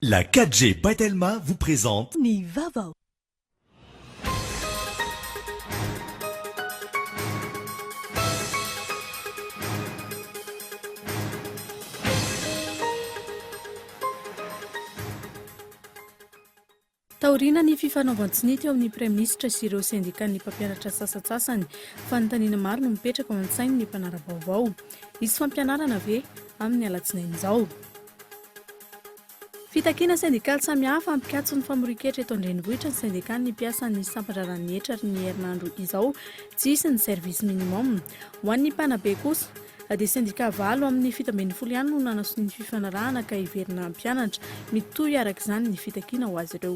La 4G by Telma vous présente. Ny vaovao. Taoriana ny fifanaovan-tsonia teo amin'ny Praiminisitra sy ireo sendikan'ny mpampianatra sasantsasany, fanontaniana maro no mipetraka ao an-tsain'ny mpanara-baovao. Hisy fampianarana ve amin'ny alatsinainy izao? Fitakiana sendikaly samihafa hampikatso ny famorian-ketra eto an-drenivohitra ny sendikan'ny mpiasan'ny sampan-draharahan'ny hetra ry ny herinandro izao tsy hisy ny service minimum. Ho an'ny mpanabe kosa dia sendika valo amin'ny 17 ihany no nanasonia ny fifanarahana ka hiverina hampianatra. Mitohy araka izany ny fitakiana ho azy ireo.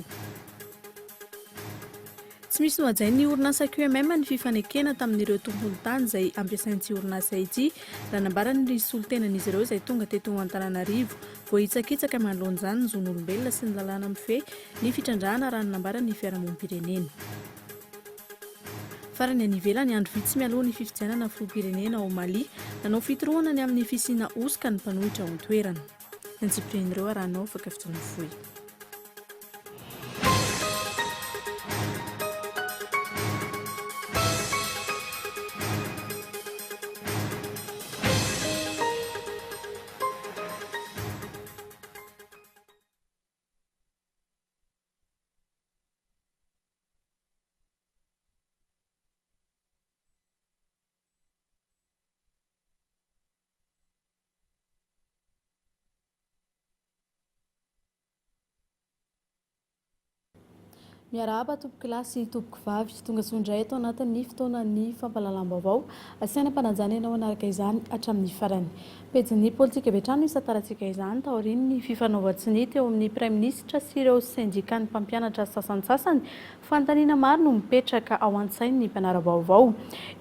Tsy misy nohajain'ny orinasa QMM ny fifanekena tamin'ireo tompon'ny tany izay ampiasain'ity orinasa ity, raha nambaran'ny solontenan'izy ireo izay tonga teto Antananarivo. Voahitsakitsaka manoloana izany ny zon'olombelona sy ny lalàna mifehy ny fitrandrahana raha ny nambaran'ny fiarahamonim-pirenena. Farany any ivelany, andro vitsy mialoha ny fifidianana filoham-pirenena ao Mali, nanao fitorohana ny amin'ny fisiana hosoka ny mpanohitra ao an-toerana. Ny antsipirian'ireo arahanao afaka fotoana fohy. Miarahaba tompokolahy sy tompokovavy, tonga soa indray ato anatin'ny fotoanan'ny fampahalalam-baovao. Asaina am-panajana ianao hanaraka izany hatramin'ny farany. Pejin'ny politika avy hatrany no hisantarantsika izany taorian'ny fifanaovan-tsonia teo amin'ny Praiminisitra sy ireo sendikan'ny mpampianatra sasantsasany. Fanontaniana maro no mipetraka ao an-tsain'ny mpanara-baovao.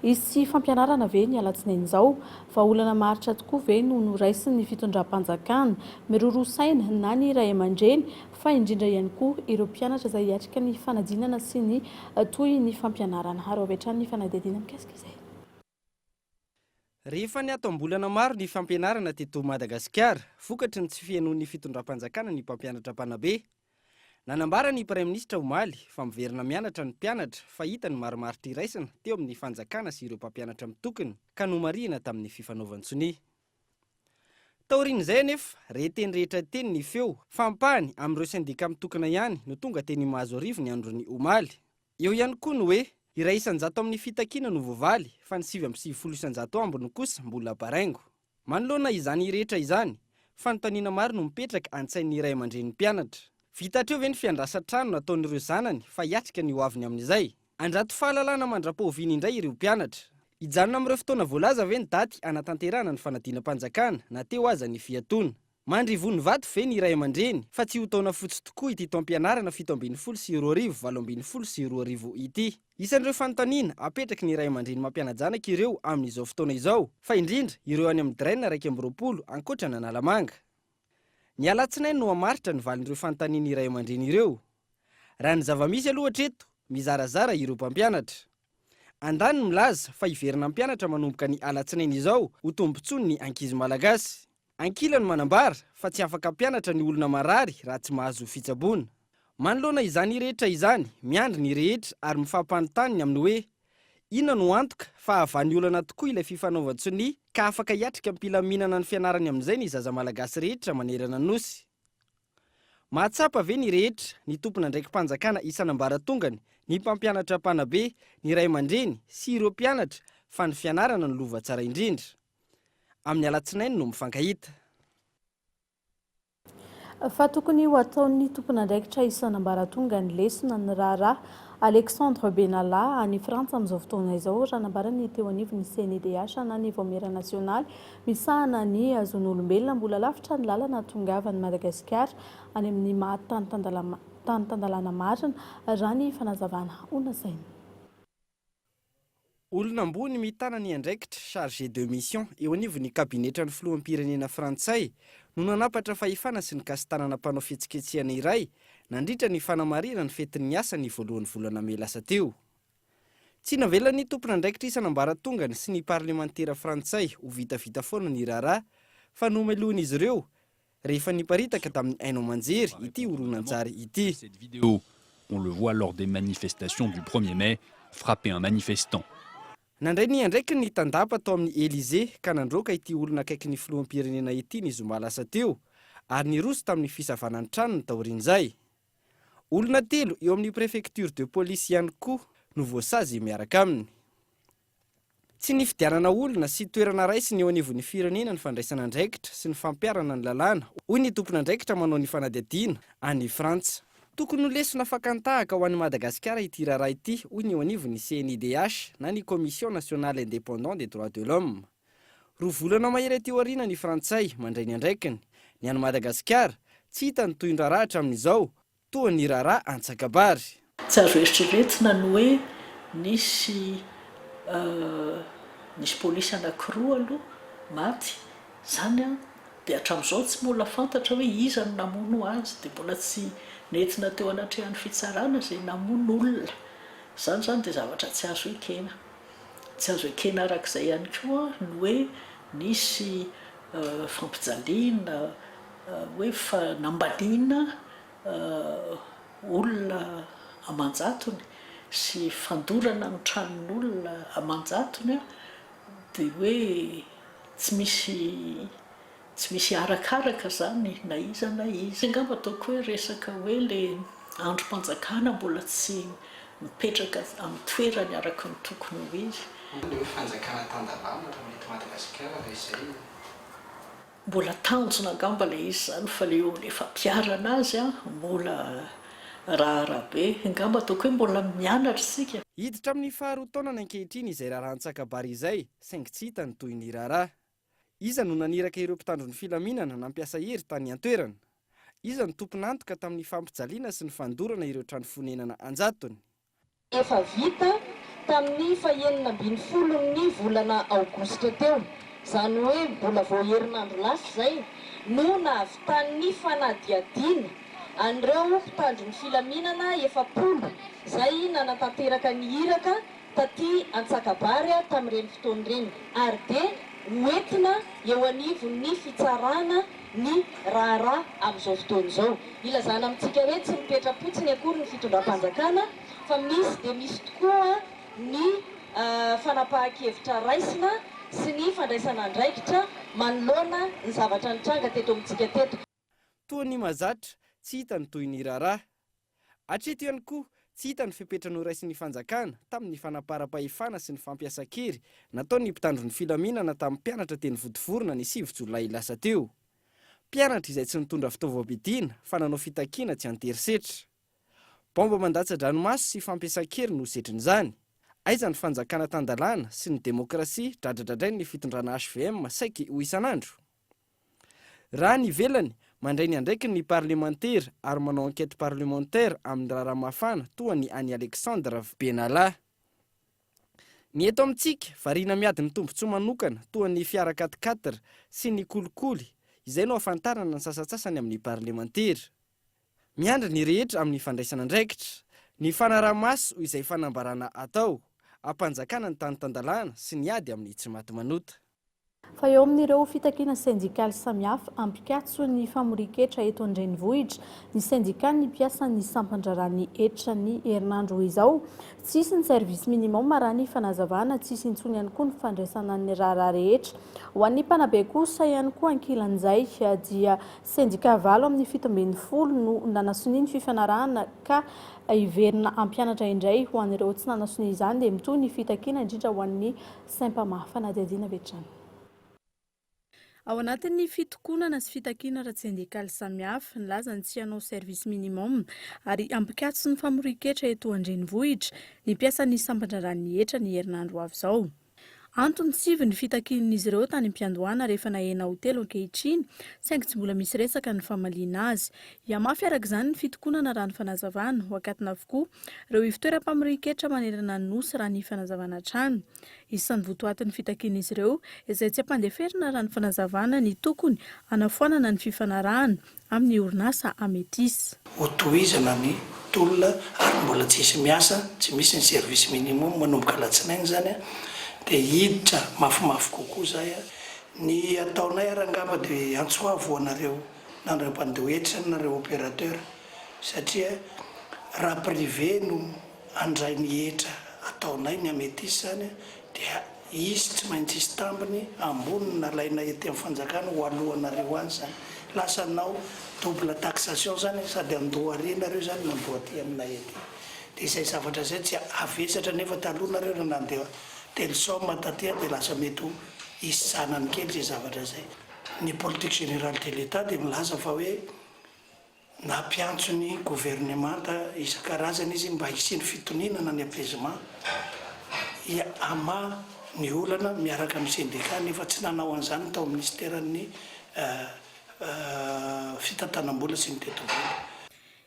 Hisy fampianarana ve ny alatsinainy izao? Vahaolana maharitra tokoa ve no noraisin'ny fitondram-panjakana? Miroroa saina na ny ray aman-dreny fa indrindra ihany koa ireo mpianatra izay hiatrika ny fanadinana sy ny tohin'ny fampianarana. Ary avy hatrany ny fanadihadiana mikasika izay. Rehefa niato am-bolana maro ny fampianarana teto Madagasikara, vokatry ny tsy fihenoan'ny fitondram-panjakana ny mpampianatra mpanabe. Nanambara ny Praiminisitra omaly fa miverina mianatra ny mpianatra fa hita ny marimaritra iraisana teo amin'ny fanjakana sy ireo mpampianatra mitokona ka nomarihina tamin'ny fifanaovan-tsonia. Taorian'izay anefa, re teny rehetra teny ny feo fa ampahany amin'ireo sendika mitokona ihany no tonga teny Mahazoarivo ny andron'ny omaly. Eo ihany koa ny hoe, 1% amin'ny fitakiana no voavaly fa ny 99% ambiny kosa mbola baraingo. Manoloana izany rehetra izany, fanontaniana maro no mipetraka an-tsain'ny ray aman-drenin'ny mpianatra. Vita hatreo ve ny fiandrasan-trano nataon'ireo zanany fa hiatrika ny hoaviny amin'izay? Handrato fahalalana mandra-pahoviany indray ireo mpianatra? Hijanona amin'ireo fotoana voalaza ve ny daty hanatanterahana ny fanadinam-panjakana na teo aza ny fiatoana? Mandry ivony vato ve ny ray aman-dreny fa tsy ho taona fotsy tokoa ity taom-pianarana 2017 2018 ity? Isan'ireo fanontaniana apetraky ny ray aman-dreny mampiana-janaka ireo amin'izao fotoana izao, fa indrindra ireo any amin'ny Drain 21 ankoatra an'Analamanga. Ny alatsinainy no hamaritra ny valin'ireo fanontanian'ny ray aman-dreny ireo. Raha ny zava-misy aloha hatreto, mizarazara ireo mpampianatra. Andaniny milaza fa hiverina hampianatra manomboka ny alatsinainy izao ho tombontsoan'ny ankizy malagasy. Ankilany manambara fa tsy afaka hampianatra ny olona marary raha tsy mahazo fitsaboana. Manoloana izany rehetra izany, miandry ny rehetra ary mifampanontany ny amin'ny hoe, inona no antoka fa hahavaha ny olana tokoa ilay fifanaovan-tsonia ka afaka hiatrika am-pilaminana ny fianarany amin'izay ny zaza malagasy rehetra manerana ny Nosy? Mahatsapa ve ny rehetra, ny tompon'andraiki-panjakana isan'ambaratongany, ny mpampianatra mpanabe, ny ray aman-dreny sy ireo mpianatra fa ny fianarana no lova tsara indrindra? Amin'ny alatsinainy no mifankahita. Fa tokony ho ataon'ny tompon'andraikitra isan'ambaratonga ny lesona ny raharaha Alexandre Benalla any Frantsa amin'izao fotoana izao, raha nambaran'ny teo anivon'ny CNIDH na ny Vaomiera Nasionaly misahana ny zon'olombelona. Mbola lavitra ny lalana hahatongavan'i Madagasikara any amin'ny maha tany tan-dalàna marina, raha ny fanazavana ho nasaina. Olona ambony mitana ny andraikitra, chargé de mission, eo anivon'ny kabinetran'ny filoham-pirenena frantsay no nanampatra fahefana sy nikasi-tanana mpanao fihetsiketsehana iray nandritra ny fanamarihana ny fetin'ny asa ny voalohan'ny volana mey lasa teo. Tsy navelan'ny tompon'andraikitra isan'ambaratongany sy ny parlemantera frantsay ho vitavita foana ny raharaha fa nomelohin'izy ireo. rehefa niparitaka tamin'ny haino aman-jery ity horonantsary ity. Cette vidéo, on le voit lors des manifestations du 1er mai, frapper un manifestant. Nandray ny andraikiny ny tandapa tao amin'ny Elysée ka nandroaka ity olona akaiky ny filoham-pirenena ity ny zoma lasa teo ary niroso tamin'ny fisavana ny tranony taorian'izay. Olona telo eo amin'ny préfecture de police ihany koa no voasazy miaraka aminy. Tsy ny fidianana olona sy toerana raisiny eo anivon'ny firenena ny fandraisana andraikitra sy ny fampiharana ny lalàna, hoy ny tompon'andraikitra manao ny fanadihadiana any Frantsa. Tokony ho lesona fakan-tahaka ho an'i Madagasikara ity raharaha ity, hoy ny eo anivon'ny CNIDH na ny Commission nationale indépendante des droits de l'homme. 2 volana mahery aty aoriana ny Frantsay mandray ny andraikiny. Ny an'i Madagasikara, tsy hita ny tohin-draharaha hatramin'izao, toa ny raharaha Antsakabary. Tsy azo eritreretina ny hoe nisy nisy polisy anankiroa aloha maty, izany an, dia hatramin'izao tsy mbola fantatra hoe iza no namono azy, dia mbola tsy nentina teo anatrehan'ny fitsarana izay namono olona. Izany izany dia zavatra tsy azo ekena. Tsy azo ekena araka izay ihany koa ny hoe nisy fampijaliana, hoe fanambaniana olona aman-jatony sy fandorana ny tranon'olona aman-jatony dia hoe tsy misy tsy misy arakaraka izany na iza na iza. Angamba ataoko hoe resaka hoe le andrim-panjakana mbola tsy mipetraka amin'ny toerany araka ny tokony ho izy. Le hoe fanjakana tan-dalàna raha mety Madagasikara ve izay? Mbola tanjona angamba ilay izy izany fa ilay eo ilay fampiharana azy mbola raharaha be. Angamba ataoko hoe mbola mianatra isika. Hiditra amin'ny faharoa taonany ankehitriny izay raharaha Antsakabary izay saingy tsy hita ny tohin'ny raharaha. Iza no naniraka ireo mpitandro ny filaminana nampiasa hery tany an-toerana? Iza no tompon'antoka tamin'ny fampijaliana sy ny fandorana ireo trano fonenana an-jatony? Efa vita tamin'ny fahenina ambin'ny folon'ny volana aogositra teo, izany hoe mbola vao herinandro lasa izay, no nahavitan'ny fanadihadiana an'ireo mpitandro ny filaminana 40 izay nanatanteraka ny iraka taty Antsakabary tamin'ireny fotoana ireny, ary dia hoentina eo anivon'ny fitsarana ny raharaha amin'izao fotoana izao. Ilazana amintsika hoe tsy mipetra-potsiny akory ny fitondram-panjakana fa misy dia misy tokoa ny fanapahan-kevitra raisina sy ny fandraisana andraikitra manoloana ny zavatra nitranga teto amintsika teto. Toa ny mahazatra, tsy hita ny tohin'ny raharaha. Hatreto ihany koa, tsy hita ny fepetra noraisin'ny fanjakana tamin'ny fanaparam-pahefana sy ny fampiasan-kery nataon'ny mpitandro ny filaminana tamin'ny mpianatra teny Vontovorona ny 9 jolay lasa teo. Mpianatra izay tsy nitondra fitaovam-piadiana fa nanao fitakiana tsy an-terisetra. Baomba mandatsa-dranomaso sy fampiasan-kery no setrin'izany. Aiza ny fanjakana tan-dalàna sy ny demokrasia dradradradrain'ny fitondrana HVM saiky ho isan'andro? Raha ny ivelany, mandray ny andraikiny ny parlemantera ary manao enquête parlementaire amin'ny raharaha mafana toa ny an'i Alexandre Benalla. Ny eto amintsika, variana miady ny tombontsoa manokana toa ny fiara quatre-quatre sy ny kolikoly, izay no ahafantarana ny sasantsasany amin'ny parlemantera. Miandry ny rehetra amin'ny fandraisana andraikitra, ny fanaraha-maso izay fanambarana atao, hampanjakana ny tany tan-dalàna sy ny ady amin'ny tsy maty manota. Fa eo amin'ireo fitakiana sendikaly samihafa, hampikatso ny famorian-ketra eto an-drenivohitra ny sendikan'ny mpiasan'ny sampan-draharahan'ny hetra ny herinandro izao. Tsy hisy ny service minimum raha ny fanazavana, tsy hisy intsony ihany koa ny fandraisana ny raharaha rehetra. Ho an'ny mpanabe kosa ihany koa ankilan'izay dia sendika 8 amin'ny 17 no nanasonia ny fifanarahana ka hiverina hampianatra indray. Ho an'ireo tsy nanasonia izany dia mitohy ny fitakiana, indrindra ho an'ny Sempama. Fanadihadiana avy hatrany. Ao anatin'ny fitokonana sy fitakiana ara-tsendikaly samihafa, nilaza ny tsy hanao service minimum ary hampikatso ny famorian-ketra eto an-drenivohitra ny mpiasan'ny sampan-draharahan'ny hetra ny herinandro avy izao. Antony 9 ny fitakian'izy ireo tany am-piandohana rehefa nahena ho 3 ankehitriny, saingy tsy mbola misy resaka ny famaliana azy. Hihamafy araka izany ny fitokonana raha ny fanazavana. Ho akatona avokoa ireo ivotoeram-pamorian-ketra manerana ny nosy raha ny fanazavana hatrany. Isan'ny votoatin'ny fitakian'izy ireo izay tsy ampandeferina raha ny fanazavana ny tokony hanafoanana ny fifanarahana amin'ny orinasa Ametis. Hotohizana ny tolona ary mbola tsisy miasa, tsy misy ny service minimum manomboka alatsinainy izany dia hiditra mafimafy kokoa izay. Ny ataonay ary angamba dia antso avo ho anareo. na ireo mpandoa hetra na ireo opérateur satria raha privé no handray ny hetra ataonay ny Ametis zany dia hisy tsy maintsy hisy tambiny ambony nalainay ety amin'ny fanjakana ho alohanareo any zany. Lasa hanao double taxation zany sady handoa ary nareo zany no handoa aty aminay aty. Dia izay zavatra izay tsy havesatra nefa taloha nareo raha nandeha Telsom taty dia lasa mety ho hisy zanany kely izay zavatra izay. Ny politique générale de l'Etat dia milaza fa hoe nampiantso ny governemanta isan-karazany izy mba hisian'ny fitoniana na ny apaisement hamaha ny olana miaraka amin'ny sendika nefa tsy nanao an'izany tao amin'ny minisiteran'ny fitantanam-bola sy ny tetibola.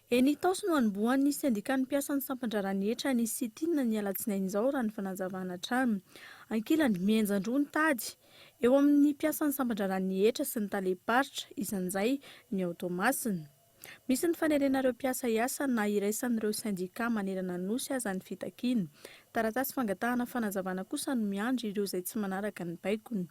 Eny Itaosy no hanombohan'ny sendikan'ny mpiasan'ny sampan-draharahan'ny hetra ny sit-in ny alatsinainy izao raha ny fanazavana hatrany. Ankilany, mihenjan-droa ny tady eo amin'ny mpiasan'ny sampan-draharahan'ny hetra sy ny talem-paritra, isan'izay ny ao Toamasina. Misy ny fanerena ireo mpiasa hiasa na iraisan'ireo sendika manerana ny Nosy aza ny fitakiana. Taratasy fangatahana fanazavana kosa no miandry ireo izay tsy manaraka ny baikony.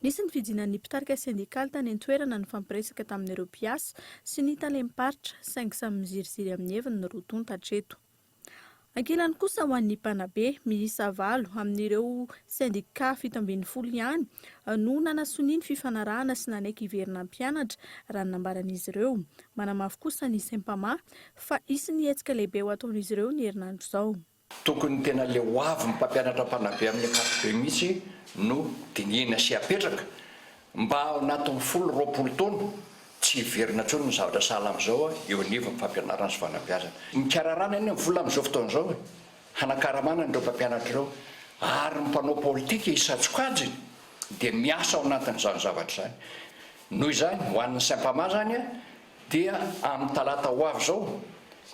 Nisy ny fijinan'ny mpitarika sendikaly tany an-toerana nifampiresaka tamin'ireo mpiasa sy ny talem-paritra, saingy samy miziriziry amin'ny heviny ny roa tonta hatreto. Ankilany kosa ho an'ny mpanabe, miisa valo amin'ireo sendika 17 ihany no nanasonia ny fifanarahana sy nanaiky hiverina hampianatra, raha ny nambaran'izy ireo. Manamafy kosa ny Sempama fa hisy ny hetsika lehibe ho ataon'izy ireo ny herinandro izao. Tokony tena le ho avy ny mpampianatra mpanabe amin'ny ankapobeny mihitsy no dinihina sy apetraka mba ao anatin'ny folo 20 taona tsy hiverina intsony ny zavatra sahala amin'izao eo anivon'ny fampianarana sy fanabeazana. Mikararana anie ny vola amin'izao fotoana izao e! Hanakaramana an'ireo mpampianatra ireo ary ny mpanao politika isan-tsokajiny dia miasa ao anatin'izany zavatra izany. Noho izany, ho an'ny Sempama izany Dia amin'ny talata ho avy izao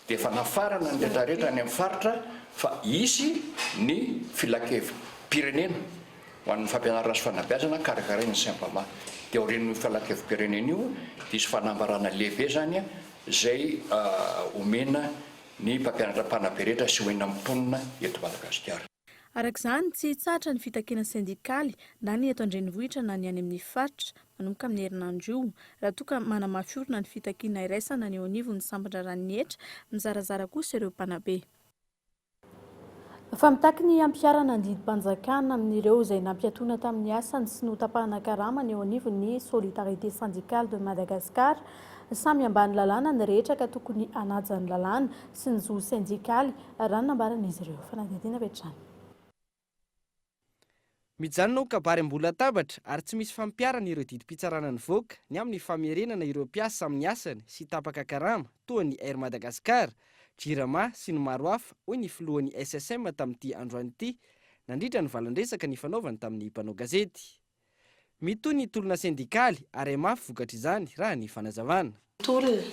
dia efa nafarana ny retraretra any amin'ny faritra fa hisy ny filankevi-pirenena ho an'ny fampianarana sy fanabeazana karakarain'ny Sempama. Dia aorian'io filankevi-pirenena io dia hisy fanambarana lehibe izany izay omena ny mpampianatra mpanabe rehetra sy omena ny mponina eto Madagasikara. Araka izany, tsy hitsahatra ny fitakiana sendikaly na ny eto an-drenivohitra na ny any amin'ny faritra, manomboka amin'ny herinandro io. Raha toa ka manamafy orina ny fitakiana iraisana ny eo anivon'ny sampan-draharahan'ny hetra, mizarazara kosa ireo mpanabe. Fa mitaky ny hampiharana ny didim-panjakana amin'ireo izay nampiatoana tamin'ny asany sy notapahana karama ny eo anivon'ny Solidarité Syndicale de Madagascar. Samy ambany lalàna ny rehetra ka tokony hanaja ny lalàna sy ny zo sendikaly Raha ny nambaran'izy ireo. Fanadihadiana avy hatrany. Mijanona ho kabary ambony latabatra ary tsy misy fampiharana ireo didim-pitsarana nivoaka ny amin'ny famerenana ireo mpiasa amin'ny asany sy tapaka karama toa ny Air Madagascar, Jirama sy ny maro hafa, hoy ny filohan'ny SSM tamin'ity androany ity nandritra ny valan-dresaka nifanaovany tamin'ny mpanao gazety. Mitohy ny tolona sendikaly ary mafy vokatr'izany raha ny fanazavana. Tolona.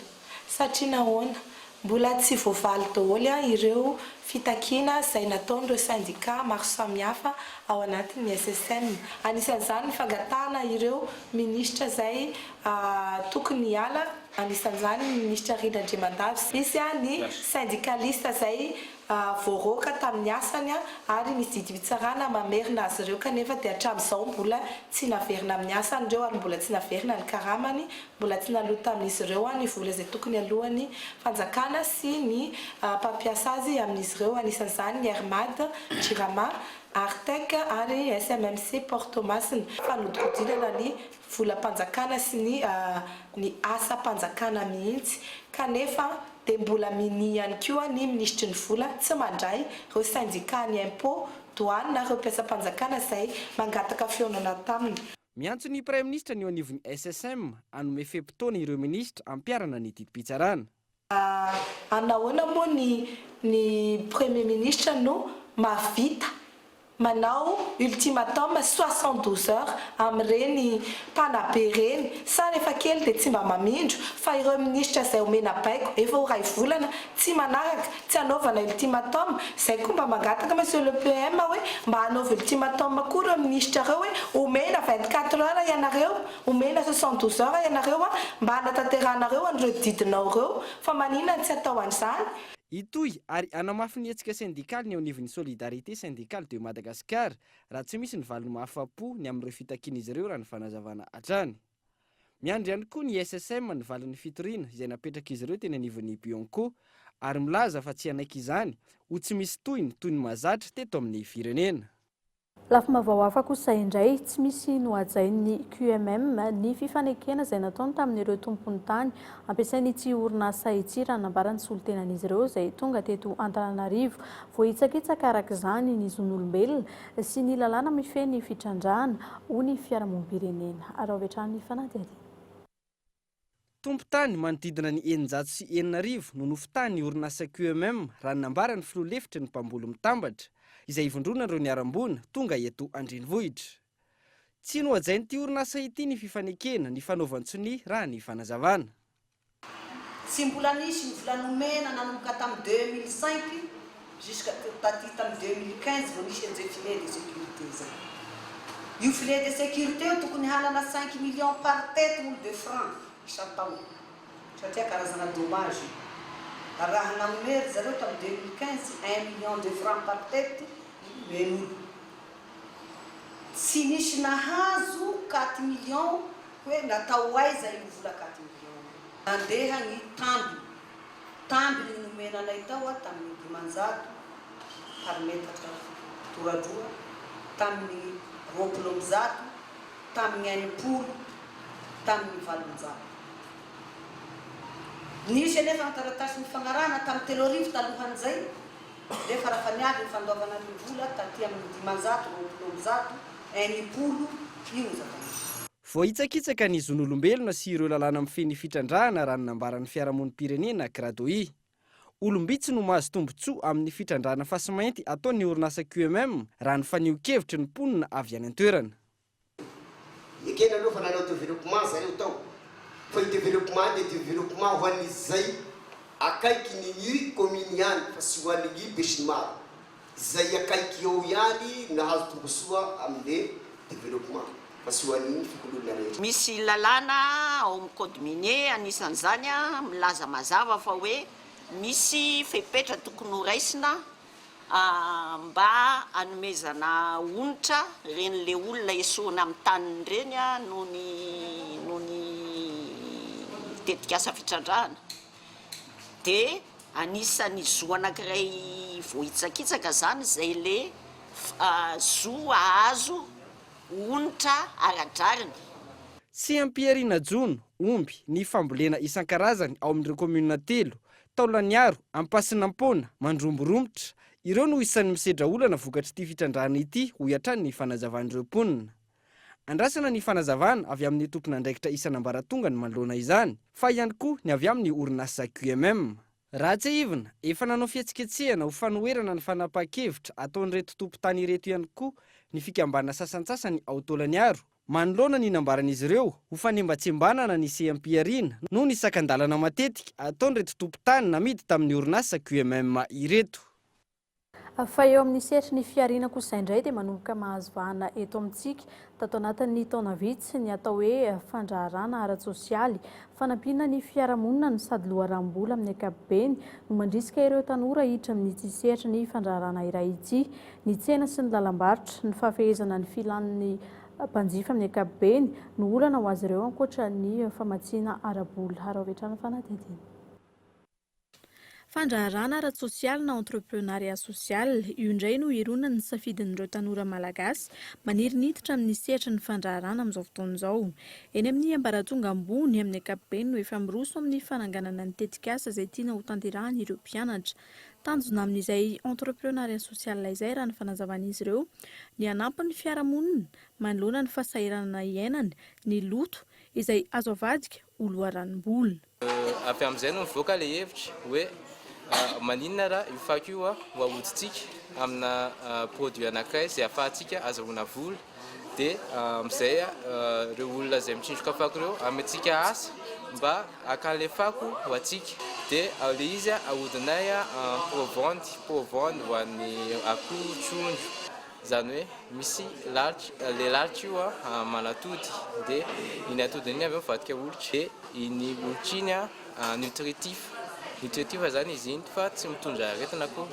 Satria nahoana? Mbola tsy voavaly daholo ireo fitakiana izay nataon'ireo sendika maro samihafa ao anatin'ny SSM. Anisan'izany ny fangatahana ireo minisitra izay tokony hiala, anisan'izany ny minisitra Rindra Andriamandavy. Misy ny sendikalista izay voaroaka tamin'ny asany ary misy didim-pitsarana mamerina azy ireo kanefa dia hatramin'izao mbola tsy naverina amin'ny asany ireo ary mbola tsy naverina ny karamany, mbola tsy naloa tamin'izy ireo ny vola izay tokony aloan'ny fanjakana sy ny mpampiasa azy amin'izy ireo anisan'izany ny Air Mad, Jirama, Artec ary SMMC Port Toamasina. Fanodikodinana ny volam-panjakana sy ny ny asam-panjakana mihitsy kanefa dia mbola minia ihany koa ny minisitry ny vola tsy mandray ireo syndicat ny impôt, douane ary ireo mpiasam-panjakana izay mangataka fihaonana taminy. Miantso ny Praiminisitra ny eo anivon'ny SSM hanome fe-potoana ireo minisitra hampiharana ny didim-pitsarana. Anahoana moa ny ny premier ministre no mahavita manao ultimatum 72 heures amin'ireny mpanabe ireny sa rehefa kely dia tsy mba mamindro fa ireo minisitra izay omena baiko efa ho ray volana tsy manaraka tsy anaovana ultimatum izay koa mba mangataka monsieur le PM hoe mba anaovy ultimatum koa ireo minisitra ireo hoe omena 24 heures ianareo Omena 72 heures ianareo mba hanatanterahanareo an'ireo didinao ireo fa maninona no tsy atao an'izany? Hitohy ary hanamafy ny hetsika sendikaly ny eo anivon'ny Solidarité Syndicale de Madagascar raha tsy misy ny valiny mahafa-po ny amin'ireo fitakian'izy ireo raha ny fanazavana hatrany. Miandry ihany koa ny SSM ny valin'ny fitoriana izay napetrak'izy ireo teny anivon'ny Bianco ary milaza fa tsy hanaiky izany ho tsy misy tohiny toy ny mahazatra teto amin'ny firenena. Lafim-baovao hafa kosa indray, tsy misy nohajain'ny QMM ny fifanekena izay nataony tamin'ireo tompon'ny tany ampiasain'ity orinasa ity raha nambaran'ny solontenan'izy ireo izay tonga teto Antananarivo. Voahitsakitsaka araka izany ny zon'olombelona sy ny lalàna mifehy ny fitrandrahana, hoy ny fiarahamonim-pirenena. Araho avy hatrany ny fanadihadiana. Tompon-tany manodidina ny 6600 no nofitahin'ny orinasa QMM raha ny nambaran'ny filoha lefitry ny mpamboly mitambatra, izay ivondronan'ireo niharam-boina tonga eto an-drenivohitra. Tsy nohajain'ity orinasa ity ny fifanekena nifanaovan-tsonia raha ny fanazavana. Tsy mbola nisy ny vola nomena nanomboka tamin'ny 2005 jusqu'à taty tamin'ny 2015 vao nisy an'izay filet de sécurité izay. Io filet de sécurité io tokony hanana cinq millions par tête olo de francs isan-taona satria karazana dommage io. Raha nanome ry zareo tamin'ny 2015 un million de francs par tête nomen'olo. Tsy nisy nahazo quatre millions hoe natao ho aiza io vola quatre millions io. Nandeha ny tambiny. Tambiny ny nomena anay tao tamin'ny 500 par metatra toradroa, tamin'ny 120, tamin'ny 60, tamin'ny 800. Nisy anefa ny taratasy nifagnarahana tamin'ny 3000 talohan'izay, nefa raha fa niavy ny fandoavana ny vola taty amin'ny 500, 120, 60, io ny zava-nisy. Voahitsakitsaka ny zon'olombelona sy ireo lalàna mifehy ny fitrandrahana raha ny nambaran'ny fiarahamonim-pirenena Cradohi. Olom-bitsy no mahazo tombontsoa amin'ny fitrandrahana fasimainty ataon'ny orinasa QMM raha ny fanehoan-kevitry ny mponina avy any an-toerana. Ekena aloha fa nanao developpement zareo tao fa io developpement io dia developpement ho an'izay akaiky ny ny commune ihany fa tsy ho an'ny besinimaro. Izay akaiky eo ihany nahazo tombosoa amle developpement fa tsy ho an'ny fokonolona rehetra. Misy lalàna ao amin'ny code minier anisan'izany milaza mazava fa hoe misy fepetra tokony ho raisina mba hanomezana onitra ireny le olona esorina amin'ny taniny ireny noho ny noho ny tetikasa fitrandrahana dia Anisan'ny zo anankiray voahitsakitsaka izany izay le zo hahazo onitra ara-drariny. Tsy ampihariana jono, omby, ny fambolena isan-karazany ao amin'ireo kaominina telo, Taolagnaro, Ampasinampoana, Mandromboromotra. Ireo no isan'ny misedra olana vokatr'ity fitrandrahana ity, hoy hatrany ny fanazavan'ireo mponina. Andrasana ny fanazavana avy amin'ny tompon'andraikitra isan'ambaratongany manoloana izany, fa ihany koa ny avy amin'ny orinasa QMM. Raha tsiahivina, efa nanao fihetsiketsehana ho fanoherana ny fanapahan-kevitra ataon'ireto tompon-tany ireto ihany koa ny fikambanana sasantsasany ao Taolagnaro, manoloana ny nambaran'izy ireo ho fanembatsembanana ny seham-pihariana noho ny sakan-dalana matetika ataon'ireto tompon-tany namidy tamin'ny orinasa QMM ireto. Fa eo amin'ny sehatry ny fihariana kosa indray dia manomboka mahazo vahana eto amintsika tato anatin'ny taona vitsy ny atao hoe fandraharahana ara-tsosialy. Fanampiana ny fiarahamonina no sady loharanom-bola amin'ny ankapobeny no mandrisika ireo tanora hiditra amin'ity sehatry ny fandraharahana iray ity. Ny tsena sy ny lalam-barotra, ny fahafehezana ny filan'ny mpanjifa amin'ny ankapobeny no olana ho azy ireo ankoatra ny famatsiana ara-bola. Araho avy hatrany ny fanadihadiana. Fandraharahana ara-tsosialy na entrepreunariat social, io indray no hironan'ny safidin'ireo tanora malagasy maniry ny hiditra amin'ny sehatry ny fandraharahana amin'izao fotoana izao. Eny amin'ny ambaratonga ambony amin'ny ankapobeny no efa miroso amin'ny fananganana ny tetikasa izay tiana hotanterahana ireo mpianatra. Tanjona amin'izay entrepreunariat social izay raha ny fanazavan'izy ireo ny hanampy ny fiarahamonina manoloana ny fahasahiranana iainany, ny loto izay azo avadika ho loharanom-bola. Avy amin'izay no nivoaka ilay hevitra hoe maninona raha io fako io ho ahodintsika amina produit anankiray izay ahafahantsika azahoana vola dia amin'izay ireo olona izay mitsindroka fako ireo amentsika asa mba haka an'ilay fako ho antsika dia ilay izy ahodinay provende, provende ho an'ny akoho, trondro. Izany hoe misy lalitra, ilay lalitra io manatody dia iny atodiny iny avy eo mivadika olitra dia iny olitra iny nutritif, nutritif izany izy iny fa tsy mitondra aretina akory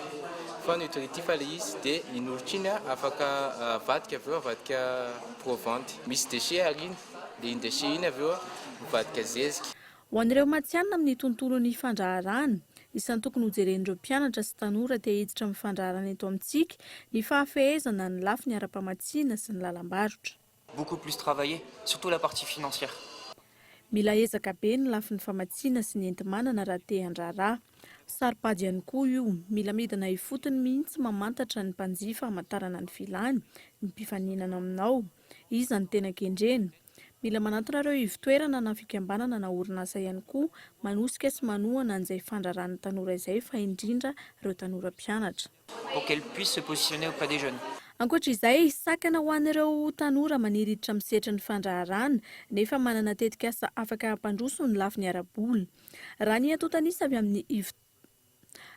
fa nutritif ilay izy dia iny olitra iny afaka avadika avy eo avadika provende. Misy déchet aoriana dia iny déchet iny avy eo. mivadika zezika. Ho an'ireo matihanina amin'ny tontolon'ny fandraharahana, isan'ny tokony hojeren'ireo mpianatra sy tanora te hiditra amin'ny fandraharahana eto amintsika ny fahafehezana ny lafiny ara-pamatsiana sy ny lalam-barotra. Beaucoup plus travailler, surtout la partie financière. Mila ezaka be ny lafiny famatsiana sy ny enti-manana raha te handraharaha. Saro-pady ihany koa io. Mila midina ifotony mihitsy mamantatra ny mpanjifa hamantarana ny filany, ny mpifaninana aminao. Iza no tena kendrena? Mila manantona ireo ivotoerana na fikambanana na orinasa ihany koa manosika sy manohana an'izay fandraran'ny tanora izay fa indrindra ireo tanora mpianatra. Pour qu'elle puisse se positionner auprès des jeunes. Ankoatra izay, sakana ho an'ireo tanora maniry hiditra amin'ny sehatry ny fandraharahana nefa manana tetikasa afaka hampandroso ny lafiny ara-bola. Raha ny antontan'isa avy amin'ny ivo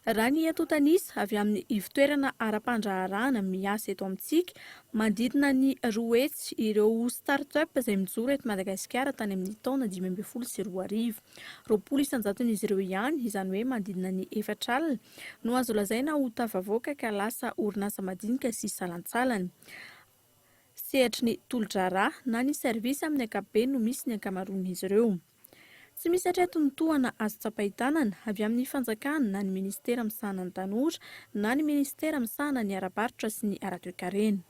Raha ny antontan'isa avy amin'ny ivontoerana ara-pandraharahana miasa eto amintsika, manodidina ny 200 ireo start-up izay mijoro eto Madagasikara tany amin'ny taona 2015. 20 isan-jaton'izy ireo ihany, izany hoe manodidina ny 40, no azo lazaina ho tafavoaka ka lasa orinasa madinika sy salantsalany. Sehatry ny tolo-draharaha na ny service amin'ny ankapobeny no misy ny ankamaroan'izy ireo. Tsy misy hatreto ny tohana azo tsapain-tanana avy amin'ny fanjakana na ny minisitera misahana ny tanora na ny minisitera misahana ny ara-barotra sy ny ara-toekarena.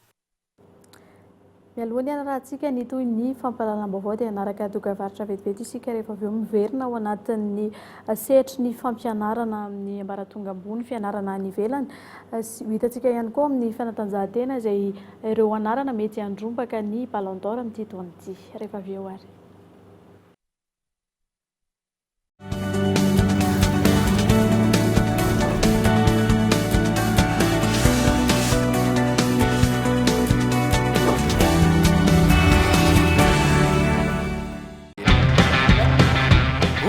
Mialoha ny hanarahantsika ny tohin'ny fampahalalam-baovao dia hanaraka dokavarotra vetivety isika rehefa avy eo miverina ao anatin'ny sehatry ny fampianarana amin'ny ambaratonga ambony, fianarana any ivelany sy ho hitantsika ihany koa amin'ny fanatanjahantena izay ireo anarana mety handrombaka ny Ballon d'Or amin'ity taona ity. Rehefa avy eo ary.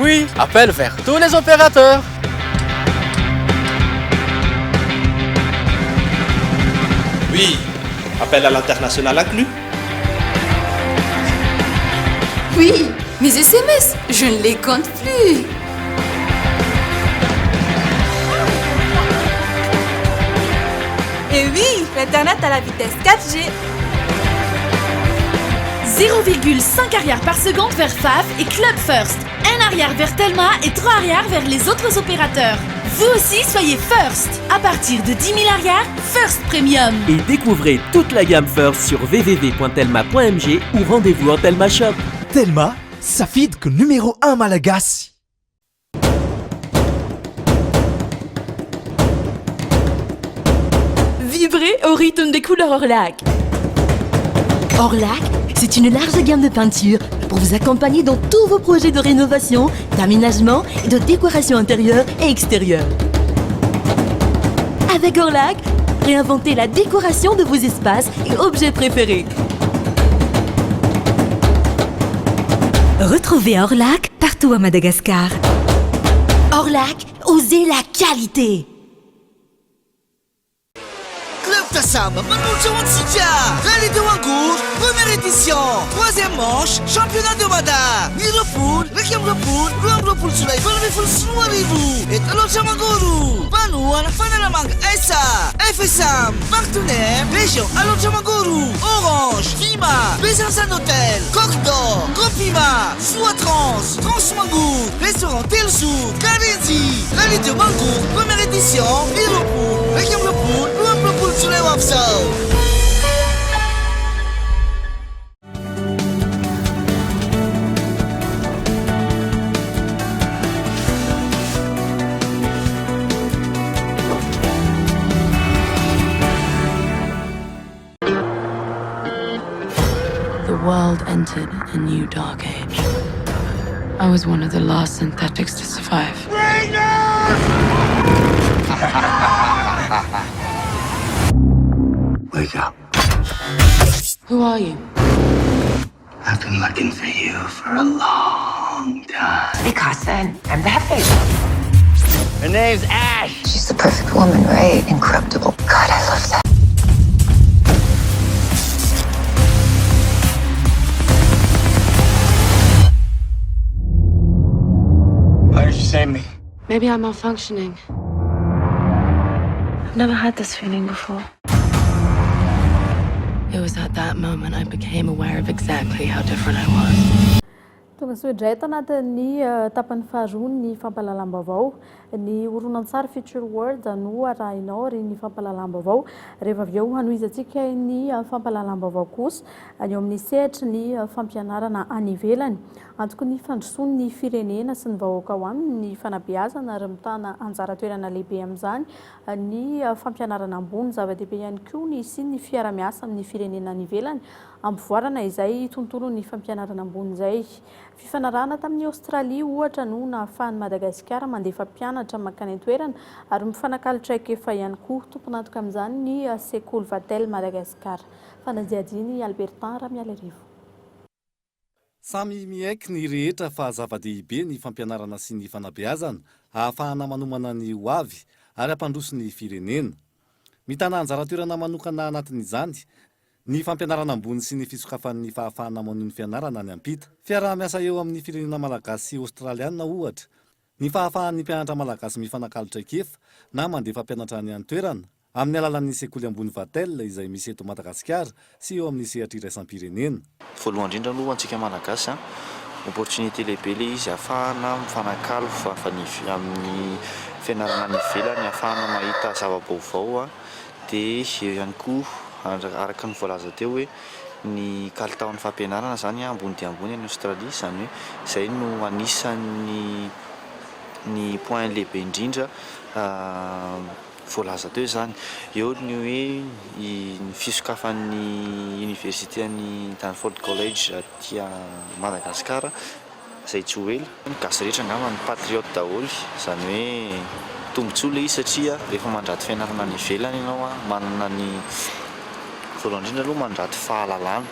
Oui, appel vers tous les opérateurs. Oui, appel à l'international inclus. Oui, mes SMS, je ne les compte plus. Et oui, l'internet à la vitesse 4G. 0,5 arrière par seconde vers FAF et Club First. Un arrière vers Telma et 3 arrières vers les autres opérateurs. Vous aussi, soyez First. À partir de 10 000 arrières, First Premium. Et découvrez toute la gamme First sur www.telma.mg ou rendez-vous en Telma Shop. Telma, safidiko numéro 1 malagasy. Vibrez au rythme des couleurs Orlac. Orlac, c'est une large gamme de peintures pour vous accompagner dans tous vos projets de rénovation, d'aménagement et de décoration intérieure et extérieure. Avec Orlac, réinventez la décoration de vos espaces et objets préférés. Retrouvez Orlac partout à Madagascar. Orlac, osez la qualité. Club Tassam, manolotra ho antsika Rallye de Wangour, première édition, troisième manche, championnat de Mada, ny 20, 21, 22 jolay 2018, eto Alaotra Mangoro, mpanohana Fanalamanga SA, FSAM, partenaire, région Alaotra Mangoro, Orange, Fima, Besançon Hotel, Coq d'Or, Copima, Soa Trans, Trans Mangour, Restaurant Telsou, Karenjy, Rallye de Mangour, première édition, ny 20, 21, 22 jolay ho avy izao. The world entered a new dark age. I was one of the last synthetics to survive. Wake up. Who are you? I've been looking for you for a long time. Because then I'm the hefe. Her name's Ash. She's the perfect woman, right? Incorruptible. God, I love that. Why did you save me? Maybe I'm malfunctioning. I've never had this feeling before. It was at that moment I became aware of exactly how different I was. Tonga soa indray ato anatin'ny tapany faharoa ny fampahalalam-baovao. Ny horonantsary Future World no arahinao aorian'ny fampahalalam-baovao. Rehefa avy eo hanohizantsika ny fampahalalam-baovao kosa ny eo amin'ny sehatry ny fampianarana any ivelany. Antoky ny fandrosoan'ny firenena sy ny vahoaka ao aminy ny fanabeazana ary mitana anjara toerana lehibe amin'izany ny fampianarana ambony. Zava-dehibe ihany koa ny hisian'ny fiara-miasa amin'ny firenena any ivelany Ampivoarana izay tontolon'ny fampianarana ambony izay. Fifanarahana tamin'i Aostralia, ohatra, no nahafahan'i Madagasikara mandefa mpianatra mankany an-toerana ary mifanakalo traikefa ihany koa. Tompon'antoka amin'izany ny sekoly Vatel Madagascar. Fanadihadian'i Albertin Ramialarivo. Samy miaiky ny rehetra fa zava-dehibe ny fampianarana sy ny fanabeazana ahafahana manomana ny ho avy ary hampandroso ny firenena. Mitana anjara toerana manokana anatin'izany Ny fampianarana ambony sy ny fisokafan'ny fahafahana manohy ny fianarana any ampita. Fiaraha-miasa eo amin'ny firenena malagasy sy aostraliana ohatra, ny fahafahan'ny mpianatra malagasy mifanakalo traikefa na mandefa mpianatra any an-toerana, amin'ny alalan'ny sekoly ambony Vatel izay misy eto Madagasikara sy eo amin'ny sehatra iraisam-pirenena. Voalohany indrindra aloha ho antsika Malagasy an, opportunité lehibe ilay izy ahafahana mifanakalo amin'ny fianarana any ivelany, ahafahana mahita zava-baovao dia eo ihany koa araka ny voalaza teo hoe ny kalitaon'ny fampianarana izany ambony dia ambony any Australie, izany hoe izay no anisan'ny ny point lehibe indrindra voalaza teo izany. Eo ny hoe ny fisokafan'ny université an'ny Danford College aty Madagasikara izay tsy ho ela. Ny gasy rehetra angamba ny patriote daholo, izany hoe tombotsoa ilay izy satria rehefa mandrato fianarana any ivelany ianao an, manana ny, voalohany indrindra aloha mandrato fahalalana,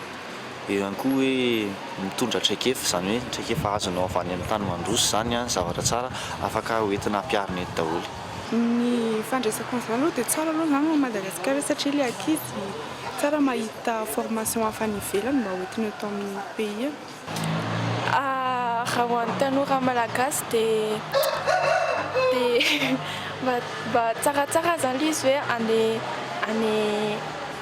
eo ihany koa hoe mitondra traikefa, izany hoe ny traikefa azonao avy any amin'ny tany mandroso izany an, zavatra tsara afaka hoentina ampiharina eto daholo. Ny fandraisako an'izany aloha dia tsara aloha izany ho an'i Madagasikara satria ilay ankizy tsara mahita formation hafa any ivelany mba hoentina eto amin'ny pays. Raha ho an'ny tanora malagasy dia dia mba mba tsaratsara zany ilay izy hoe any any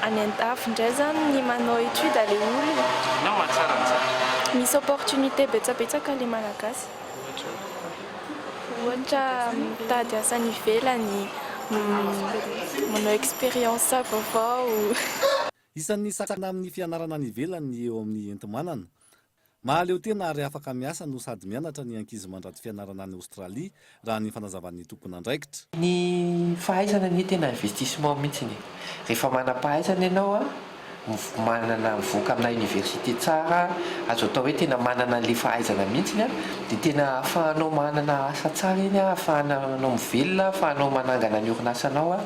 any an-dafy indray zany ny manao étude ilay olona. Inona mahatsara an'izany? Misy opportunité betsabetsaka ilay malagasy. Ohatra? Ohatra mitady asa any ivelany, manao expérience vaovao. Isan'ny sakana amin'ny fianarana any ivelany ny eo amin'ny enti-manana. Mahaleo tena ary afaka miasa no sady mianatra ny ankizy mandrato fianarana any Aostralia, raha ny fanazavan'ny tompon'andraikitra. Ny fahaizana anie tena investissement mihitsiny e! Rehefa manam-pahaizana ianao an, manana mivoaka amina université tsara, azo atao hoe tena manana an'ilay fahaizana mihitsiny an, dia tena ahafahanao manana asa tsara iny an, ahafahanao mivelona, ahafahanao manangana ny orinasanao an,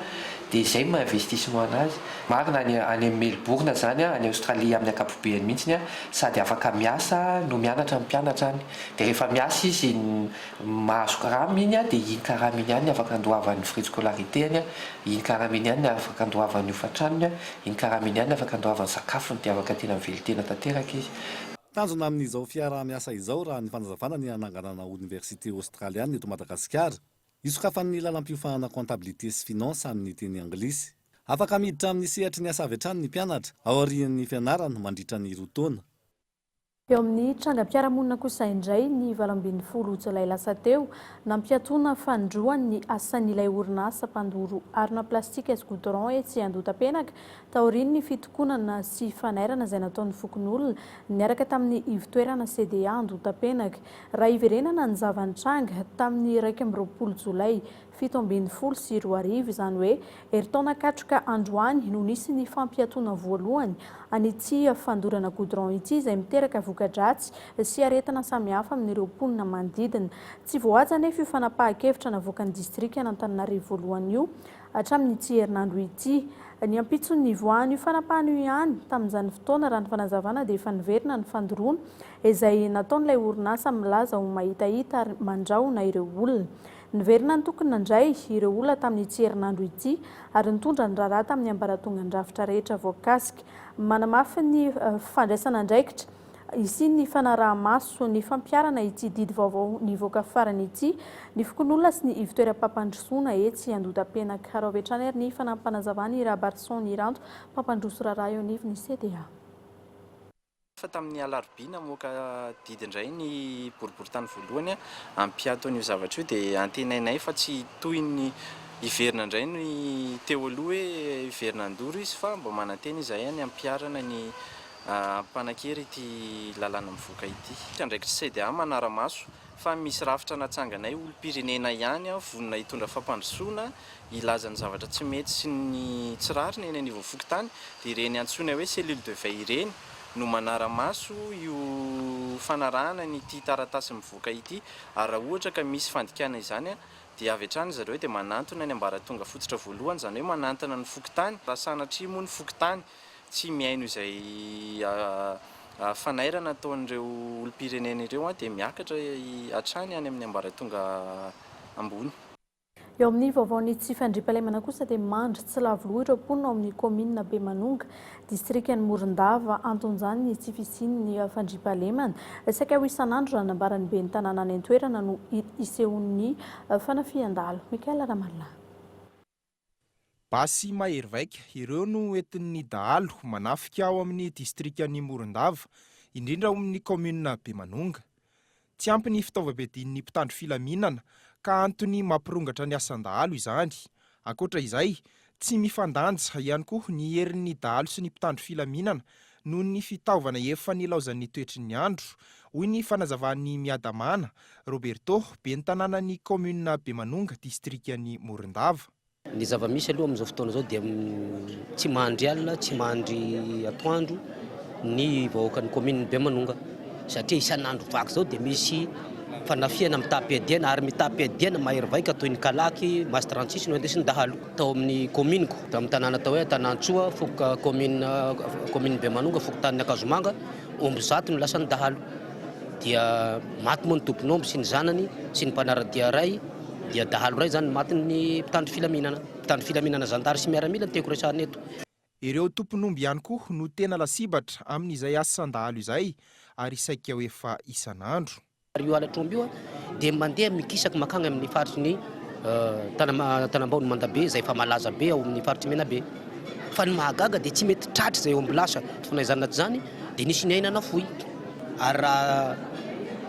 dia izay no maha investissement anazy. Marina any any Melbourne zany any Australie amin'ny ankapobeany mihitsiny sady afaka miasa no mianatra ny mpianatra any. Dia rehefa miasa izy mahazo karama iny dia iny karama iny ihany no afaka andoavany ny frais de scolarité-ny, iny karama iny ihany no afaka andoavany ny hofan-tranony, iny karama iny ihany no afaka andoavany sakafony dia afaka tena mivelon-tena tanteraka izy. Tanjona amin'izao fiaraha-miasa izao raha ny fanazavana ny hananganana oniversite aostraliana eto Madagasikara. Hisokafan'ny lalam-piofanana Comptabilité sy Finance amin'ny teny anglisy. Afaka miditra amin'ny sehatry ny asa avy hatrany ny mpianatra, aorian'ny fianarana, mandritra ny roa taona. Eo amin'ny trangam-piarahamonina kosa indray, ny 18 jolay lasa teo, nampiatoana fanindroany ny asan'ilay orinasa mpandoro harona plastika sy goudron etsy Andohatapenaka, taorian'ny fitokonana sy fanairana izay nataon'ny fokonolona niaraka tamin'ny ivontoerana CDA Andohatapenaka. Raha hiverenana ny zava-nitranga tamin'ny 21 jolay 2017, izany hoe herintaona katroka androany no nisy ny fampiatoana voalohany an'ity fandorana goudron ity izay miteraka voka-dratsy sy aretina samihafa amin'ireo mponina manodidina. Tsy voahaja anefa io fanapahan-kevitra navoakan'ny distrikan'Antananarivo voalohany io hatramin'ity herinandro ity. Ny ampitson'ny nivoahan'io fanapahana io ihany, tamin'izany fotoana, raha ny fanazavana dia efa niverina ny fandoroana izay nataon'ilay orinasa milaza ho mahitahita ary mandrahona ireo olona. Niverina nitokona indray ireo olona tamin'ity herinandro ity ary nitondra ny raharaha tamin'ny ambaratongan-drafitra rehetra voakasika. Manamafy ny fandraisana andraikitra hisian'ny fanaraha-maso ny fampiharana ity didy vaovao nivoaka farany ity ny fokonolona sy ny ivontoeram-pampandrosoana etsy Andodapenaka. Araho avy hatrany ary ny fanampanazavan'i Rabarison Niranto, mpampandroso raharaha eo anivon'ny CDA. fa tamin'ny alarobia namoaka didy indray ny boriborintany voalohany hampiato an'io zavatra io dia antenainay fa tsy toy ny hiverina indray ny teo aloha hoe hiverina handoro izy fa mba manantena izahay ny hampiharana ny hampanan-kery ity lalàna mivoaka ity. Andraikitr'i CDA manara-maso fa misy rafitra natsanganay olom-pirenena ihany vonona hitondra fampandrosoana, hilaza ny zavatra tsy mety sy ny tsy rariny eny anivon'ny fokontany, dia ireny antsoina hoe cellule de veille ireny no manara-maso io fanarahana an'ity taratasy mivoaka ity ary raha ohatra ka misy fandikana izany dia avy hatrany zareo dia manantona ny ambaratonga fototra voalohany, izany hoe manantona ny fokontany, raha sanatria moa ny fokontany tsy mihaino izay fanairana ataon'ireo olom-pirenena ireo dia miakatra hatrany any amin'ny ambaratonga ambony. Eo amin'ny vaovaon'ny tsy fandriampahalemana kosa dia mandry tsy lavo loha ireo mponina ao amin'ny kaominina Bemanonga, distrikan'i Morondava. Anton'izany ny tsy fisian'ny fandriampahalemana. Saika ho isan'andro raha nambaran'ny ben'ny tanàna any an-toerana no isehoan'ny fanafihan-dahalo. Michael Ramalina. Basy mahery vaika, ireo no entin'ny dahalo manafika ao amin'ny distrikan'i Morondava, indrindra ao amin'ny kaominina Bemanonga. Tsy ampy ny fitaovam-piadian'ny mpitandro filaminana ka antony mampirongatra ny asan-dahalo izany. Ankoatra izay, tsy mifandanja ihany koa ny herin'ny dahalo sy ny mpitandro filaminana noho ny fitaovana efa nilaozan'ny toetry ny andro, hoy ny fanazavan'i Miadamana Roberto, ben'ny tanànan'ny kaominina Bemanonga, distrikan'i Morondava. Ny zava-misy aloha amin'izao fotoana izao dia tsy mandry alina, tsy mandry atoandro ny vahoakan'ny kaominin'i Bemanonga satria isan'andro vaky izao dia misy fanafihana mitam-piadiana ary mitam-piadiana mahery vaika toy ny kalaky, masse 36 no indesin'ny dahalo. Tao amin'ny kaominiko, tamin'ny tanàna atao hoe Antanantsoa, foko kaominina kaominin'i Bemanonga, fokontanin'i Ankazomanga, omby zato no lasan'ny dahalo. Dia maty moa ny tompon'omby sy ny zanany sy ny mpanara-dia iray. Dia dahalo iray izany matin'ny mpitandro filaminana. Mpitandro filaminana zandary sy miaramila no tiako resahana eto. Ireo tompon'omby ihany koa no tena lasibatra amin'izay asan-dahalo izay ary saika ho efa isan'andro. Ary io halatr'omby io dia mandeha mikisaka mankany amin'ny faritry ny Tanambao Mandabe izay efa malaza be ao amin'ny faritry Menabe. Fa ny mahagaga dia tsy mety tratra izay omby lasa. Fa na izany na tsy izany dia nisy ny aina nafoy. Ary raha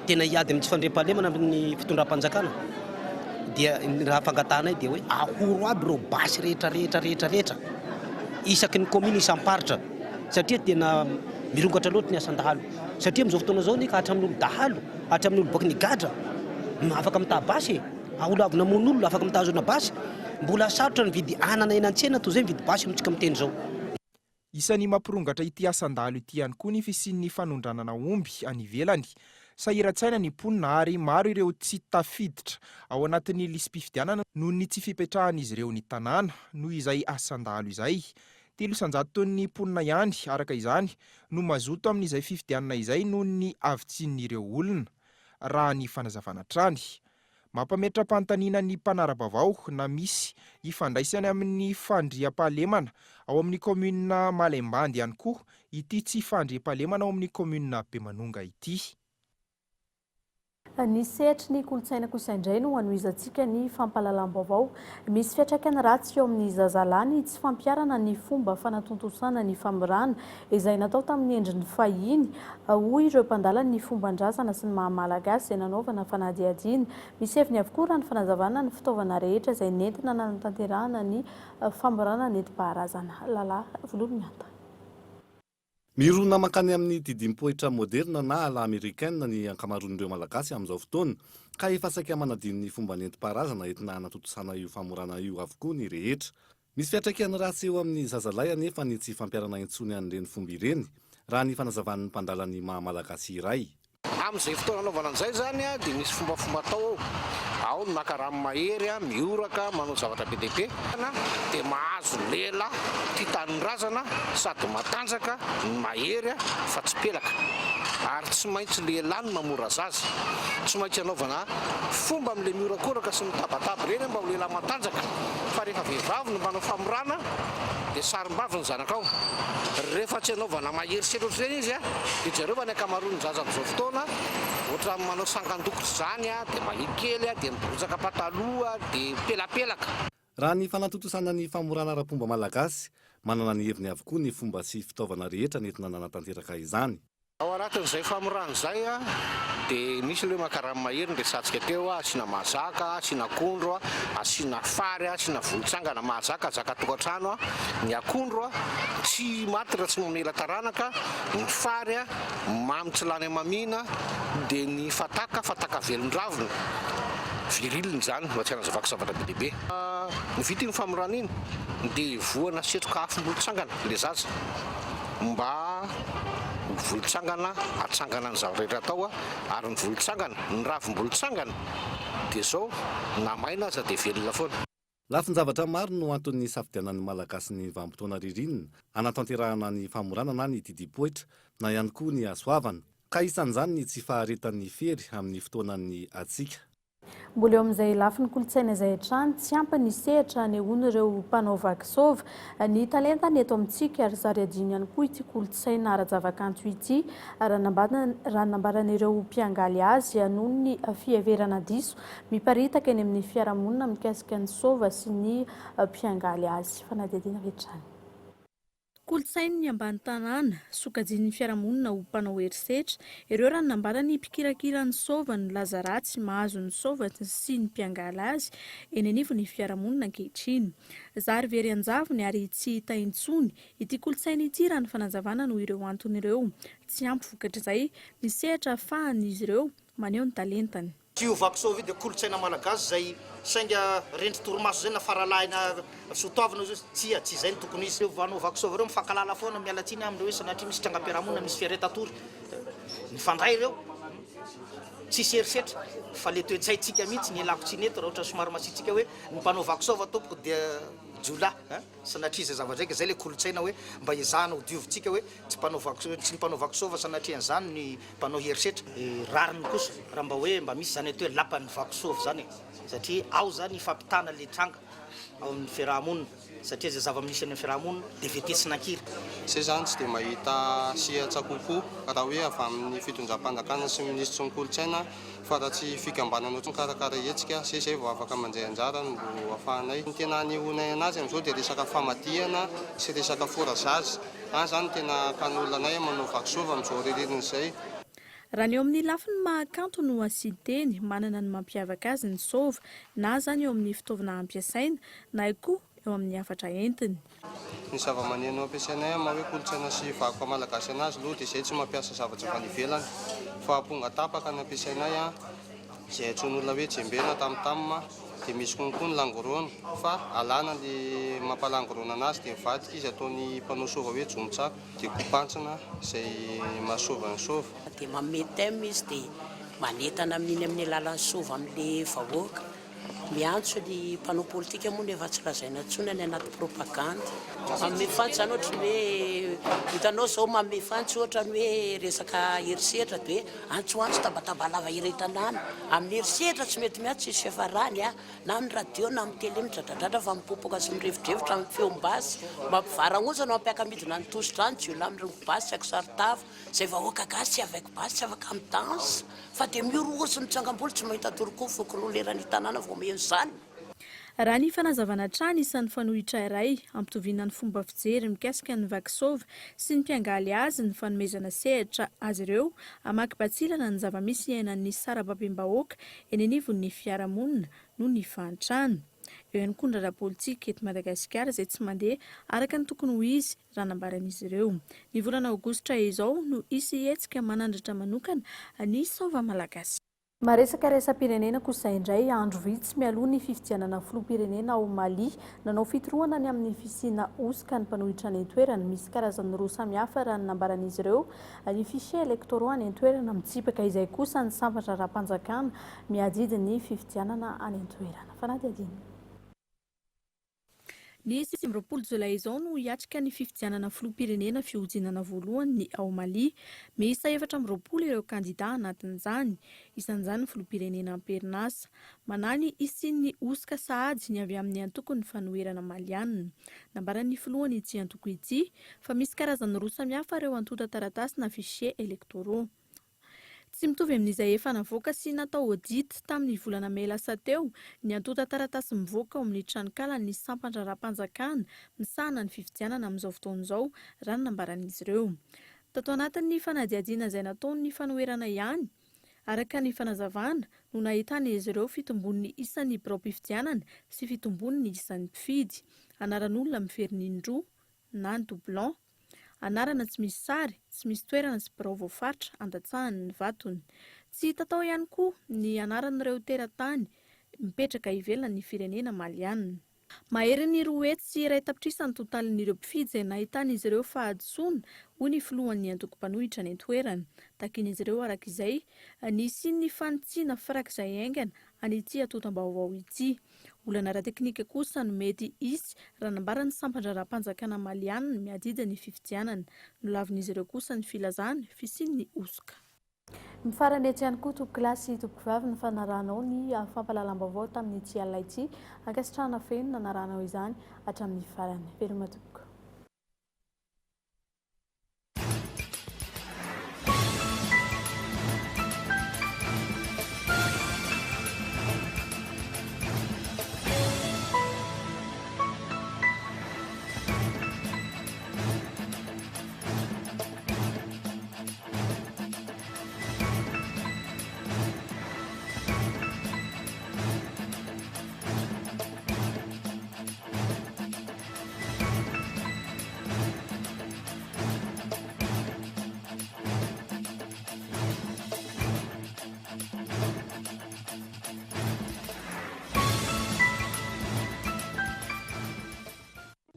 tena hiady amin'ny tsy fandriampahalemana amin'ny fitondram-panjakana dia ny raha fangatahanay dia hoe ahoro aby ireo basy rehetra rehetra rehetra rehetra isaky ny commune isam-paritra satria tena mirongatra loatra ny asan-dahalo satria amin'izao fotoana izao anie ka hatramin'ny olo dahalo hatramin'ny olo boaka nigadra afaka mitaha basy e, olo avy namono olona afaka mitazona basy, mbola sarotra ny mividy anana eny an-tsena toy izay mividy basy amintsika miteny izao. Isan'ny mampirongatra ity asan-dahalo ity ihany koa ny fisian'ny fanondranana omby any ivelany. Sahiran-tsaina ny mponina ary maro ireo tsy tafiditra ao anatin'ny lisi-pifidianana noho ny tsy fipetrahan'izy ireo ny tanàna noho izay asan-dahalo izay. 3% ny mponina ihany, araka izany, no mazoto amin'izay fifidianana izay noho ny havitsian'ireo olona, raha ny fanazavana hatrany. Mampametra-panontaniana ny mpanara-baovao na misy ifandraisany amin'ny fandriampahalemana ao amin'ny kaominina Malaimbandy ihany koa ity tsy fandriampahalemana ao amin'ny kaominina Bemanonga ity. Ny sehatry ny kolontsaina kosa indray no hanohizantsika ny fampahalalam-baovao. Misy fiantraikany ratsy eo amin'ny zazalahy ny tsy fampiharana ny fomba fanatontosana ny famorana izay natao tamin'ny endriny fahiny, hoy ireo mpandala ny fomban-drazana sy ny maha Malagasy izay nanaovana fanadihadiana. Misy heviny avokoa raha ny fanazavana ny fitaovana rehetra izay nentina nanatanterahana ny famorana nentim-paharazana. Lala Vololomihanta. Mirona mankany amin'ny didim-poitra moderina na à la américaine ny ankamaroan'ireo Malagasy amin'izao fotoana, ka efa saika manadino ny fomba nentim-paharazana entina hanatontosana io famorana io avokoa ny rehetra. Misy fiantraikany ratsy eo amin'ny zazalahy anefa ny tsy fampiharana intsony an'ireny fomba ireny, raha ny fanazavan'ny mpandala ny maha Malagasy iray. Amin'izay fotoana anaovana an'izay izany dia misy fombafomba atao ao. Ao ny maka rano mahery, mihoraka, manao zavatra be dia be. Dia mahazo lehilahy tia tanindrazana sady matanjaka no mahery fa tsy pelaka. Ary tsy maintsy lehilahy no mamora zaza. Tsy maintsy anaovana fomba amin'ilay mihorakoraka sy mitabataba ireny mba ho lehilahy matanjaka. Fa rehefa vehivavy no manao famorana dia sarim-bavy ny zanakao. Rehefa tsy anaovana mahery setra ohatr'ireny izy dia jereo fa ny ankamaroan'ny zaza amin'izao fotoana ohatran'ny manao sangan-dokotra izany dia mahia kely dia miborotsaka pataloha dia pelapelaka. Raha ny fanatontosana ny famorana ara-pomba malagasy, manana ny heviny avokoa ny fomba sy fitaovana rehetra nentina nanatanteraka izany. Ao anatin'izay famorana izay dia misy ilay hoe maka rano mahery no resahantsika teo, asiana mahazaka, asiana akondro, asiana fary, asiana volotsangana, mahazaka, zaka tokantrano, ny akondro tsy maty raha tsy mamela taranaka, ny fary mamy tsy lany hamamiana, dia ny fataka, fataka velon-dravina, virilina izany mba tsy hanazavako zavatra be dia be. Ny vita iny famorana iny dia voana setroka afom-bolotsangana ilay zaza. Mba ho volotsangana atsangana ny zavatra rehetra atao ary ny volotsangana, ny ravim-bolotsangana dia izao na maina aza dia velona foana. Lafin-javatra maro no anton'ny nisafidianan'ny Malagasy ny vanim-potoana ririnina hanatanterahana ny famorana na ny didim-poitra na ihany koa ny hasoavana, ka isan'izany ny tsy faharetan'ny fery amin'ny fotoanan'ny hatsiaka. Mbola eo amin'izay lafiny kolontsaina izay hatrany, tsy ampy ny sehatra anehoan'ireo mpanao vaky sôva ny talentany eto amintsika ary zary adino ihany koa ity kolontsaina ara-javakanto ity raha nambaran'ireo mpiangaly azy noho ny fiheverana diso miparitaka eny amin'ny fiarahamonina mikasika ny sôva sy ny mpiangaly azy. Fanadihadiana avy hatrany. Kolontsain'ny ambany tanàna, sokajian'ny fiarahamonina ho mpanao herisetra, ireo raha ny nambaran'ny mpikirakira ny sôva ny laza ratsy mahazo ny sôva sy ny mpiangaly azy eny anivon'ny fiarahamonina ankehitriny. Zary very an-javony ary tsy hita intsony ity kolontsaina ity raha ny fanazavana noho ireo antony ireo. Tsy ampy vokatr'izay ny sehatra ahafahan'izy ireo maneho ny talentany. Io Vakisoa io dia kolontsaina malagasy izay sainga rendri-torimaso izay na faralahy na soatoavina ozy izy, tsia, tsy izay no tokony izy. Ireo mpanao Vakisoa ireo mifankahalala foana, miala tsiny aho amin'ireo hoe sanatria misy trangam-piarahamonina, misy fiaretan-tory, mifandray ireo, tsisy herisetra fa le toe-tsaintsika mihitsy ny ialako tsiny eto raha ohatra somary masiatsiaka hoe ny mpanao Vakisoava tompoko dia jiolahy a! Sanatria izay zavatra izay ka izay ilay kolontsaina hoe mba ezahana ho diovintsika hoe tsy mpanao vaky tsy ny mpanao vaky sôva sanatria an'izany ny mpanao herisetra. Rariny kosa raha mba hoe mba misy izany atao hoe lapan'ny vaky sôva izany e! Satria ao izany ifampitana ilay tranga ao amin'ny fiaraha-monina satria izay zava-misy any amin'ny fiaraha-monina dia vetesina an-kira. Zay zany tsy dia mahita sehatra kokoa raha hoe avy amin'ny fitondram-panjakana sy ny minisitry ny kolontsaina Fa raha tsy fikambanana ohatry ny mikarakara hetsika zay zay vao afaka mandray anjara no mbo afahanay. Ny tena anehoanay anazy amin'izao dia resaka famadihana sy resaka forazazy. Any zany no tena hakan'olona anay manao vakisôva amin'izao ririnina izay. Raha ny eo amin'ny lafiny maha kanto no asian-teny, manana ny mampiavaka azy ny sôva, na izany eo amin'ny fitaovana ampiasaina, na koa eo amin'ny hafatra entiny. Ny zavamaneno ampiasainay amin'ny maha hoe kolontsaina sy vakoka malagasy anazy aloha dia izay tsy mampiasa zavatra avy any ivelany fa amponga tapaka ny ampiasainay an, izay antsoin'olona hoe djembe na tam tam, dia misy konko ny langorona fa alana le mampalangorona anazy dia mivadika izy ataon'ny mpanao sôva hoe jomitsaka, dia kopantsina izay maha sôva ny sôva. Dia manome thème izy dia manentana amin'iny amin'ny alalan'ny sôva amin'ilay vahoaka. Miantso ny mpanao politika moa no efa tsy lazaina intsony any anaty propagandy. Manome fantsy izany ohatry ny hoe, hitanao izao manome fantsy ohatra ny hoe resaka herisetra dia hoe antsoantso tabataba lava iray tanàna. Amin'ny herisetra tsy mety miantso tsisy fiafarany a, na amin'ny radio na amin'ny télé midradradradra fa mipopoka sy mirefodrefotra amin'ny feom-basy. Mampivarahontsana mampiaka-midina ny tosi-drà ny jiolahy mirongo basy tsy aky-saron-tava. Izay vahoaka gasy tsy avaiko basy tsy afaka mi-danse. Fa dia miorohoro sy mitsangam-bolo tsy mahita tory koa fokonolona eran'ny tanàna vao maheno izany. Raha ny fanazavana hatrany, isan'ny fanohitra iray hampitoviana ny fomba fijery mikasika ny vakisôva sy ny mpiangaly azy ny fanomezana sehatra azy ireo hamaky batsilana ny zava-misy iainan'ny sarababem-bahoaka eny anivon'ny fiarahamonina noho ny fahantrana. Eo ihany koa ny raharaha politika eto Madagasikara izay tsy mandeha araka ny tokony ho izy raha nambaran'izy ireo. Ny volana aogositra izao no hisy hetsika manandratra manokana ny Sôva Malagasy. Maresaka iraisam-pirenena kosa indray, andro vitsy mialoha ny fifidianana filoham-pirenena ao Mali. Nanao fitorohana ny amin'ny fisiana hosoka ny mpanohitra any an-toerana. Misy karazany roa samihafa raha ny nambaran'izy ireo. Ny fichiers électoraux any an-toerana mitsipaka izay kosa ny sampan-draharaham-panjakana miadidy ny fifidianana any an-toerana. Fanadihadiana. Ny 29 jolay izao no hiatrika ny fifidianana filoham-pirenena fihodinana voalohany ny ao Mali. Miisa 24 ireo kandidà anatin'izany, isan'izany ny filoham-pirenena am-perinasa. Manahy ny hisian'ny hosoka sahady ny avy amin'ny antokon'ny fanoherana malianina. Nambaran'ny filohan'ity antoko ity fa misy karazany roa samihafa ireo antontan-taratasy na fichiers électoraux. Tsy mitovy amin'izay efa navoaka sy natao audit tamin'ny volana mey lasa teo ny antontan-taratasy mivoaka ao amin'ny tranonkalan'ny sampan-draharaham-panjakana misahana ny fifidianana amin'izao fotoana izao, raha ny nambaran'izy ireo. Tato anatin'ny fanadihadiana izay nataon'ny fanoherana ihany, araka ny fanazavana, no nahitan'izy ireo fitombon'ny isan'ny biraom-pifidianana sy fitombon'ny isan'ny mpifidy. Anaran'olona miverina indroa na ny doublon. Anarana tsy misy sary, tsy misy toerana sy birao voafaritra andatsahany ny vatony. Tsy hita tao ihany koa ny anaran'ireo teratany mipetraka ivelan'ny firenena malianina. Maherin'ny 201 tapitrisa ny tontalin'ireo mpifidy izay nahitan'izy ireo fahadisoana, hoy ny filohan'ny antoko mpanohitra any an-toerana. Takian'izy ireo araka izay ny hisian'ny fanitsiana farak'izay haingana an'ity antontam-baovao ity. Olana ara-teknika kosa no mety hisy raha nambaran'ny sampan-draharaham-panjakana malianina miadidy ny fifidianana. Nolavin'izy ireo kosa ny filazana fisian'ny hosoka. Mifarana etsy ihany koa tompokolahy sy tompokovavy ny fanarahanao ny fampahalalam-baovao tamin'ity alina ity. Ankasitrahana feno nanarahanao izany hatramin'ny farany. Veloma tompoko.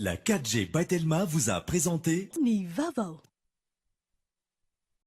La 4G by Telma vous a présenté Ny vaovao.